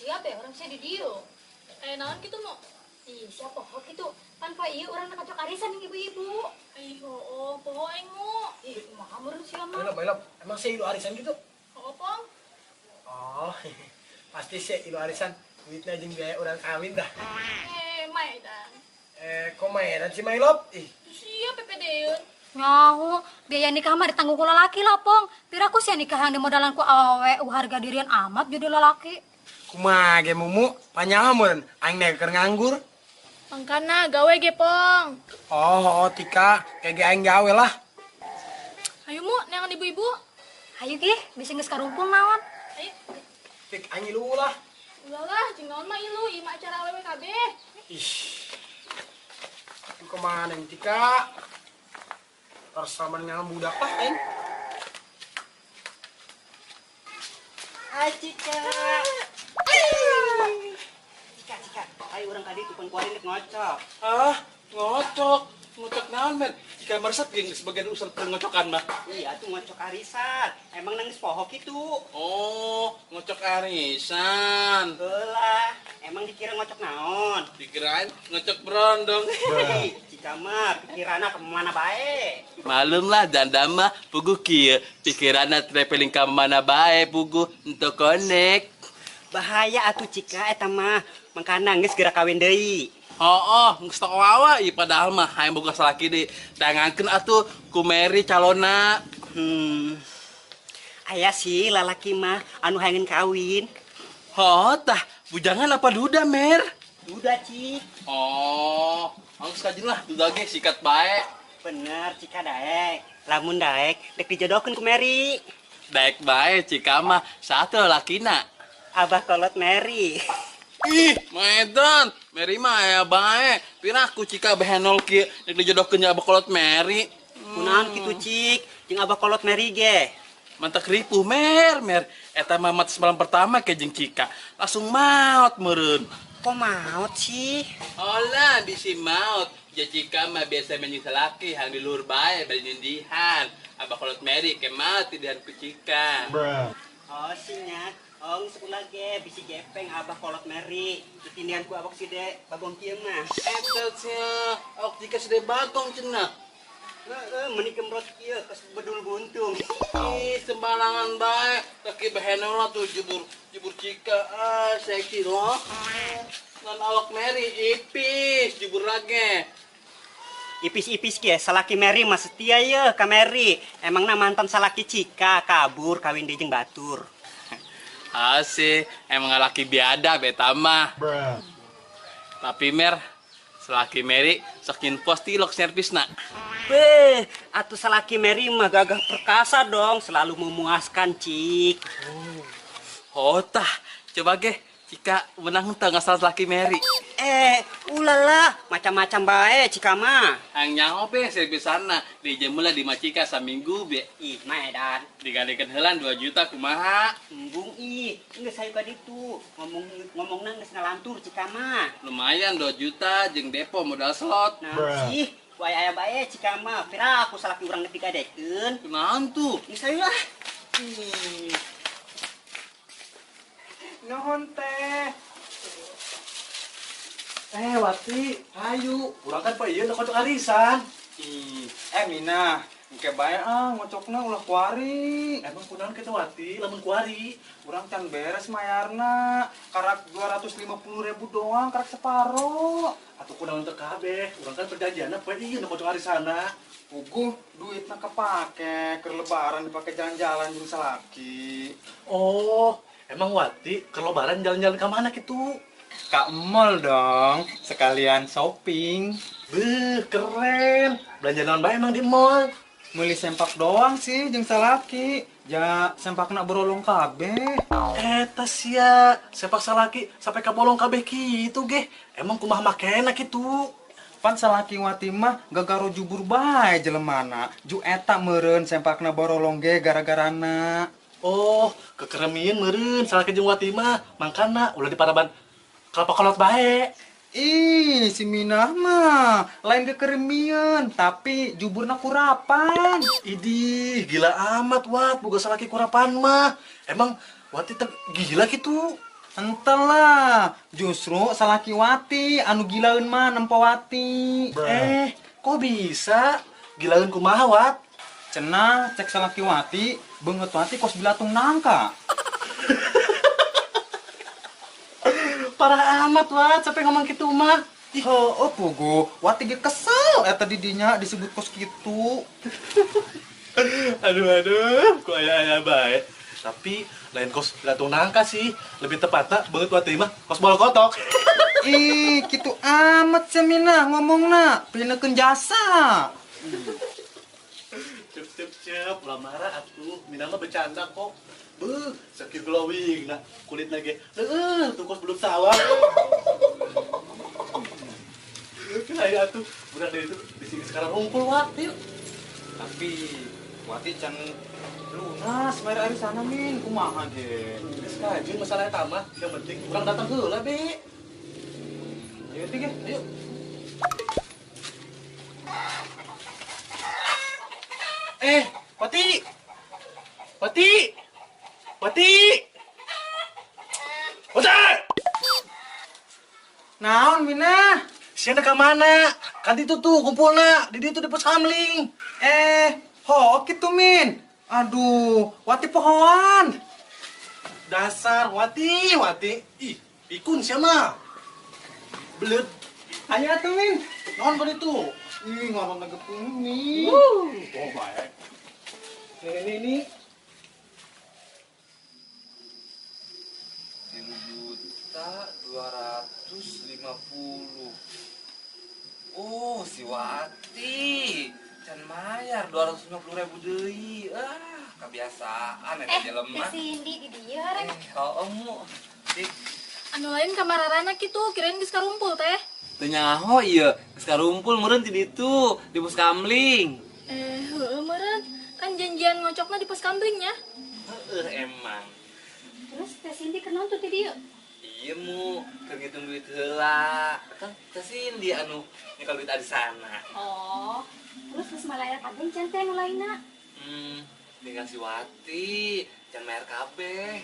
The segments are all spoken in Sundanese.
Siap ya, urang sia di dieu. Aya naon kitu mo? Ih, siapa kok gitu? Tanpa ieu urang ngajak arisan jeung ibu-ibu. Ih, hooh, poho aing mo. Ih, kumaha meureun sia mah? Bailop, bailop. Emang sih ilu arisan gitu? Hooh, Pong. Oh, pasti sih ilu arisan. Duitnya jeung biaya urang kawin dah. Eh, maedan. Eh, kok mainan sih Mailop? Ih, Tuh sia PPD-eun. Nyaho, biaya nikah mah ditanggung ku lalaki lah, Pong. Piraku sia nikah yang dimodalan ku awewe harga dirian amat jadi lalaki. Kumaha ge Mumu, panyaho meureun aing nek keur nganggur. Mangkana gawe ge, Pong. Oh, oh, Tika, kayak ge aing gawe lah. Ayo mu, neangan ibu-ibu. Ayo gih, bisa geus karumpul naon. Ayo. Tik aing ilu lah. Ulah lah, jeung naon mah ilu, ieu mah acara awewe kabeh. Ih. Itu kemana nih Tika? Terus sama dengan budak lah aing. Hai Cika. Cika, Cika. Ayo urang tadi tukang kuari nek ngocok. Ah, ngocok. Ngocok naon, men? Jika meresep geng sebagian urusan pengocokan mah. Iya tuh ngocok arisan. Emang nangis pohok itu. Oh, ngocok arisan. Belah, emang dikira ngocok naon? Dikirain ngocok berondong. Hei, Cika mah pikiranna kemana bae. Malum lah janda mah puguh kieu, pikiranna traveling ka mana bae puguh untuk connect. Bahaya atuh Cika eta mah. Mangkana geus geura kawin deui. Oh, geus tok wawa ieu padahal mah hayang boga salaki deui. Tangankeun atuh ku Mary calonna. Aya sih lalaki mah anu hayang kawin. Oh, tah bujangan apa duda, Mer? Duda, Cik. Oh, geus kajeun lah duda ge sikat bae. Bener, Cika daek. Lamun daek, dek dijodohkeun ku Mary. Daek bae Cika mah satu lalakina. Abah kolot Mary. Ih, maedan, Mary mah aya bae. Piraku Cika behenol kieu dek dijodohkeun jeung abah kolot Mary. Kunaon kitu, Cik? Jeung abah kolot Mary ge. Mantak ripuh, Mer, Mer. Eta mah mati semalam pertama ke jeung Cika. Langsung maot meureun. Kok maot sih? Olah, bisi maot. Ja Cika mah biasa main jeung salaki, hang di luhur bae bari nindihan. Abah kolot Mary ke maot tindihan ku Cika. Oh, sinya. Oh, geus ulah ge bisi gepeng abah kolot Mary. Ditindihan ku abah si de bagong kieu mah. Eta sia, awak Cika si de bagong cenah. Heeh, meuni kemrot kieu kes bedul buntung. Ih, sembarangan bae. Taki behenol lah tuh jebur, jebur Cika. Ah, seksi loh. Ngan awak Mary ipis jebur lagi. Ipis-ipis kieu salaki Mary mah setia ye ka Mary. Emangna mantan salaki Cika kabur kawin deui jeung batur. Asih, emang laki biadab eta mah. Tapi Mer, selaki Mary sok nyin pos tilok servisna. Beh, atuh salaki Mary mah gagah perkasa dong, selalu memuaskan, Cik. Oh tah, coba ge Cika menang teu ngasal salaki Mary. Ulala, macam-macam bae Cika mah. Hang nyaho be servisana, dijemula di Macika saminggu be. Ih, maedan. Digadekeun heulan 2 juta kumaha? Embung ih, geus hayu ka ditu. Ngomong-ngomongna geus ngalantur Cika mah. Lumayan 2 juta jeung depo modal slot. Nah, sih, ku aya-aya bae Cika mah. Pira aku salaki urang geus digadekeun. Kunaon tuh? Geus hayu lah. Nuhun teh. Wati, ayo. Urang kan poe ieu ngocok arisan. Ih, Mina, engke bae ah ngocokna ulah kuari. Emang kunaon kitu Wati, lamun kuari? Urang can beres mayarna. Karak 250.000 doang, karak separo. Atuh kunaon teu kabeh, urang kan perjanjianna poe ieu ngocok arisanna. Puguh duitna kepake keur lebaran dipake jalan-jalan jeung salaki. Oh, emang Wati keur lebaran jalan-jalan ka mana kitu? Ka mall dong, sekalian shopping. Beuh, keren. Belanja naon bae emang di mall? Meuli sempak doang sih jeung salaki. Ja sempakna borolong kabeh. Eta sia, sempak salaki sampai ka bolong kabeh kitu ge. Emang kumaha makena kitu? Pan salaki Wati mah gagaro jubur bae jelemana. Ju eta meureun sempakna borolong ge gara-garana. Oh, kekeremieun meureun salaki jeung Wati mah, mangkana ulah diparaban kelapa kolot bae. Ih, si Minah mah lain kekeremieun, tapi juburna kurapan. Idih, gila amat Wat, boga salaki kurapan mah. Emang Wati teh gila gitu? Henteu lah, justru salaki Wati anu gilaeun mah nempo Wati. Eh, kok bisa? Gilaeun kumaha, Wat? Cenah cek salaki Wati, beungeut Wati kos bilatung nangka. Parah amat, Wat, sampai ngomong kitu mah. Heueuh pugu, Wati ge kesel eta di dinya disebut kos kitu. Aduh aduh, kok aya-aya bae. Tapi lain kos bilatung nangka sih, lebih tepatnya beungeut Wati mah kos bol kotok. Ih, kitu amat sih Mina ngomongna, pinekeun jasa. Cep cep cep, ulah marah atuh, Mina mah bercanda kok. Beuh, sakieu glowing nah, kulitna ge heueuh tuh kos belut sawah. Kayak atuh, budak dari itu di sini sekarang ngumpul Wat, yuk. Tapi Wati can lunas bayar arisanna Min, kumaha ge? Geus kajeun masalah eta mah, yang penting urang datang heula be. Ayo ti ge, ayo. Eh, Wati. Wati. Wati. Wati. Naon Mina? Sia ka mana? Kan itu tuh kumpulna, di ditu di pos kamling. Eh, ho kitu Min. Aduh, Wati pohoan. Dasar Wati, Wati. Ih, pikun sia mah. Belet. Ayo atuh Min. Naon kan itu? Ih, ngomong ngegepung nih. Oh, baik. Nih, nih, nih. 3.250.000. Oh, si Wati. Can mayar 250.000 deui. Ah, kebiasaan eta jelema. Eh, Cindy di dieu rek. Eh, mu. Dik. Anu lain kamararana kitu, kirain geus karumpul teh. Teu nyaho ieu, geus karumpul meureun ti ditu, di pos kamling. Eh, heueuh meureun. Kan janjian ngocokna di pos kamling nya. Heueuh emang. Terus Teh Cindy keur naon tuh ti dieu? Iya mu, keur ngitung duit heula. Kan Teh Cindy anu nyekel duit arisana. Oh, terus geus malayar kabeh can teh nu lainna? Tinggal si Wati, can mayar kabeh.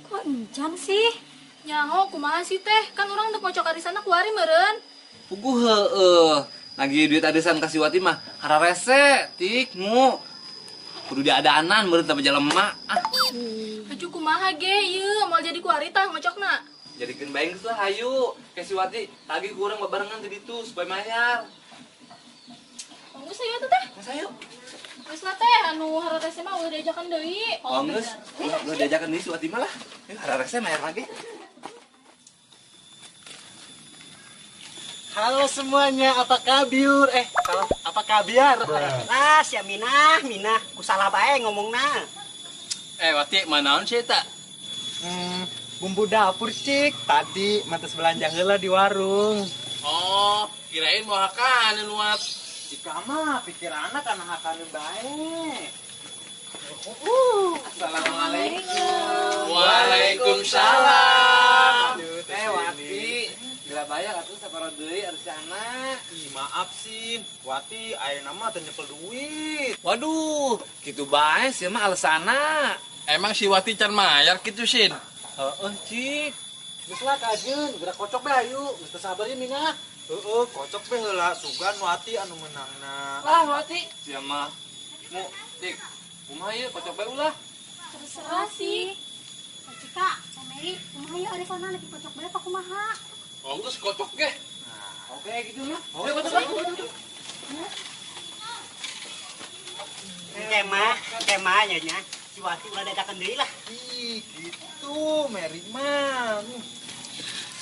Kok encan sih? Nyaho kumaha sih teh, kan urang dek ngocok arisana kuari meureun. Puguh heueuh, nagih duit arisan ka si Wati mah hararese, tik mu. Kudu diadaanan meureun teh jelema. Ah. Aju kumaha ge ieu moal jadi kuari tah ngocokna. Jadikeun bae geus lah hayu. Ke si Wati tagih ku urang babarengan ti ditu supaya mayar. Geus ayo atuh teh. Geus ayo. Geus lah teh anu hararese mah ulah diajakan deui. Oh geus, ulah diajakan deui si Wati mah lah. Yeuh hararese mayar lagi. Halo semuanya, apa kabar? Eh, salah, apa kabar? Lah, sia Minah, Minah, ku salah bae ngomongna. Eh, Wati, manaon sih eta? Bumbu dapur cik, tadi mantas belanja heula di warung. Oh, kirain mau hakaneun Wat. Cika mah pikiranna kana hakaneun bae. Assalamualaikum. Waalaikumsalam. Eh, Wati, gila bayar atuh saparo deui arisana. Ih, maaf Sin, Wati ayeuna mah teu nyekel duit. Waduh, kitu bae sia mah alesana. Emang si Wati can mayar kitu Sin? Heeh, cik. Geus lah kajeun, geura kocok bae ayu, geus teu sabar ieu Minah. Heeh, kocok bae heula sugan Wati anu meunangna. Lah Wati, sia mah. Mu, dik, kumaha ieu kocok bae ulah? Terserah sih. Cika, Mary, kumaha ieu arisana lagi kocok bae apa kumaha? Oh, geus kocok ge. Nah, oke gitu mah. Ayo kocok bae. Kemah, kemah nya nya. Si Wati ulah diajakan deui lah. Ih, gitu Mary mah.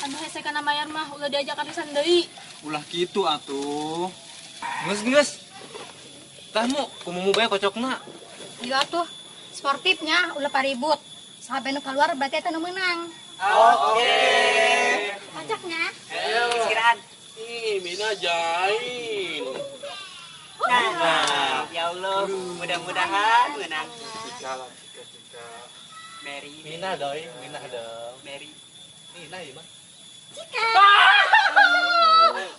Anu hese kana mayar mah ulah diajakan pisan deui. Ulah kitu atuh. Geus geus. Tah mu, kumumu bae kocokna. Iya atuh, sportifnya ulah paribut. Saha nu keluar berarti eta nu meunang. Oke. Kocoknya. Ayo. Istirahat. Ih, Mina jain. Nah, ya Allah, mudah-mudahan menang. Cika lah, cika, cika. Mary. Mina doi, Mina dong. Mary. Mina ieu mah. Cika.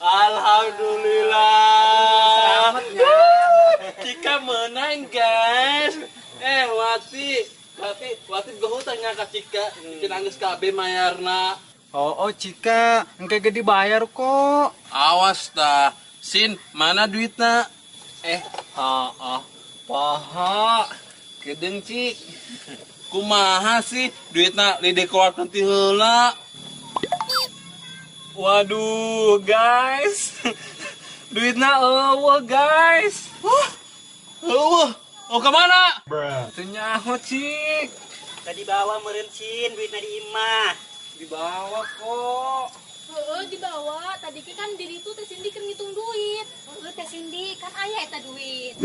Alhamdulillah. Selamat ya. Cika menang, guys. Eh, Wati, Berarti Wati boga hutang nya ka Cika, cenah geus kabeh mayarna. Oh, Cika, engke ge dibayar kok. Awas dah. Sin, mana duitna? Poho. Kedeung Cik. Kumaha sih duitna li dikeluarkeun ti heula? Waduh, guys. Duitna eueuh, guys. Huh? Eueuh. Oh, ke mana? Teu nyaho, Cik. Tadi bawa meureun Sin duitna di imah. Dibawa kok. Heeh, dibawa. Tadi kan di ditu Teh Cindy keur ngitung duit. Heeh, Teh Cindy, kan aya eta duit.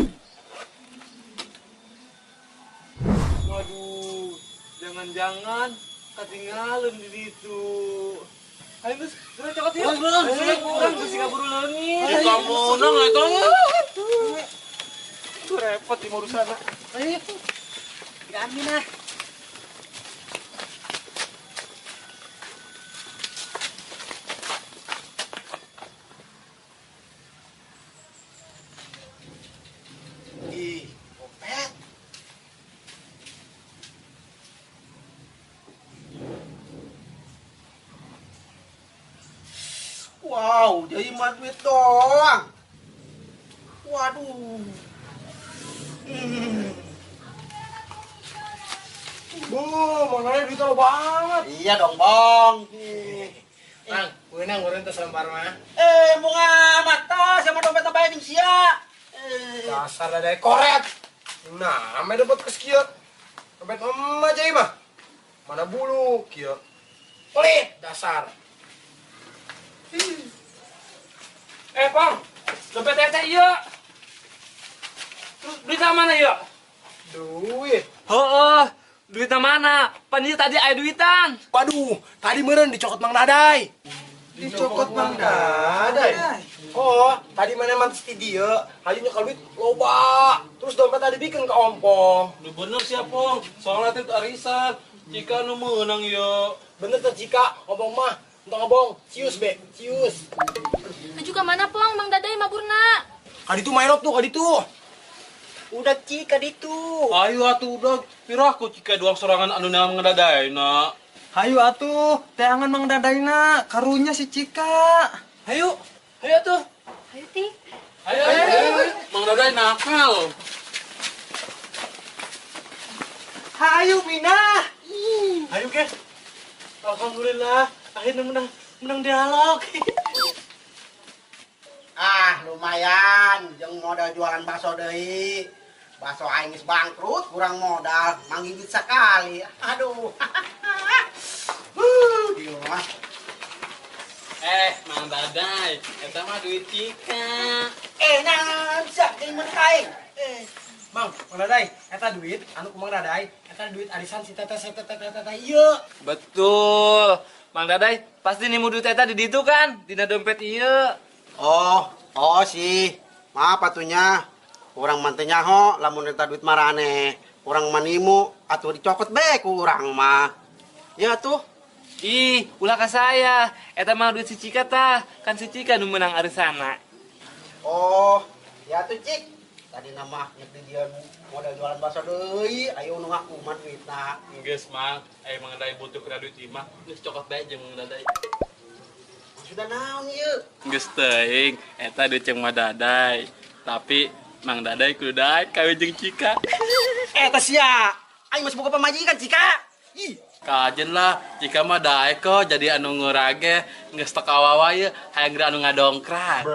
Waduh, jangan-jangan ketinggalan di ditu. Ayo geus, geura cokot yuk. Urang geus kaburu leungit. Ayo kamu nang eta. Itu repot di urusanna. Ayo. Diambil ah. Ih, dompet. Wow, jadi mah duit doang. Waduh. Bu, mana duitnya lo banget. Iya dong, Bong. Nang, wenang urang teh salembar mah. Mau ngamat tah sama dompet tambahan jeung sia. Dasar dadai koret. Nah, ame dapat keskieu. Dompet emak aja mah. Mana bulu kieu. Pelit dasar. Pong, dompet teteh ieu. Terus duitna mana ieu? Duit. Heeh, duitna mana? Pan ieu tadi aya duitan. Waduh, tadi meureun dicokot Mang Dadai. Dicokot Mang Dadai. Oh, tadi mana mantis ti dieu, hayu nyekel duit loba. Terus dompet tadi bikin ke ompong. Nu bener sia, Pong. Soalna teh arisan. Cika nu meunang ieu. Bener teh Cika, ngomong mah. Entong ngobong, cius be, cius. Maju ke mana, Pong? Mang Dadai maburna. Kaditu main tuh, kaditu. Udah Cika ditu. Ayo atuh udah, piraku Cika doang sorangan anu nang Mang Dadai na. Hayu atuh, teangan Mang Dadaina, karunya si Cika. Hayu, hayu atuh. Hayu ti. Ayo, ayo, Mang Dadai nakal. Hayu Mina. Hayu ke. Alhamdulillah, akhirnya menang dialog. Ah, lumayan jeung modal jualan bakso deui. Bakso aing geus bangkrut, kurang modal, manggigit sekali. Aduh. Di rumah. Mang Dadai, eta mah duit Cika. Nah, bisa deui mun aing. Mang, Mang Dadai, eta duit anu ku Mang Dadai, eta duit arisan si teteh teteh ieu. Betul. Mang Dadai, pasti nimu duit eta di ditu kan, dina dompet ieu. Oh sih. Maaf atunya. Urang mah teu nyaho lamun eta duit marane. Urang mah nimu atuh dicokot be ku urang mah. Ya tuh. Ih, ulah ka saya. Eta mah duit si Cika tah. Kan si Cika nu meunang arisana. Oh, ya tuh Cik. Tadi nama nyek di dia modal jualan bakso deui, ayo nu ngaku mah duitna. Geus, Mang. Aya Mang Dadai butuh kana duit imah, geus cokot bae jeung Mang Dadai. Sudah naon ieu? Geus teuing, eta duit jeung Mang Dadai. Tapi Mang Dadai kudu daek kawin jeung Cika. Eta sia. Aing masih boga pamajikan Cika. Ih, Kajen lah, Cika mah daek kok jadi anu ngurage, geus teu kawawa ieu, hayang geura anu ngadongkrak.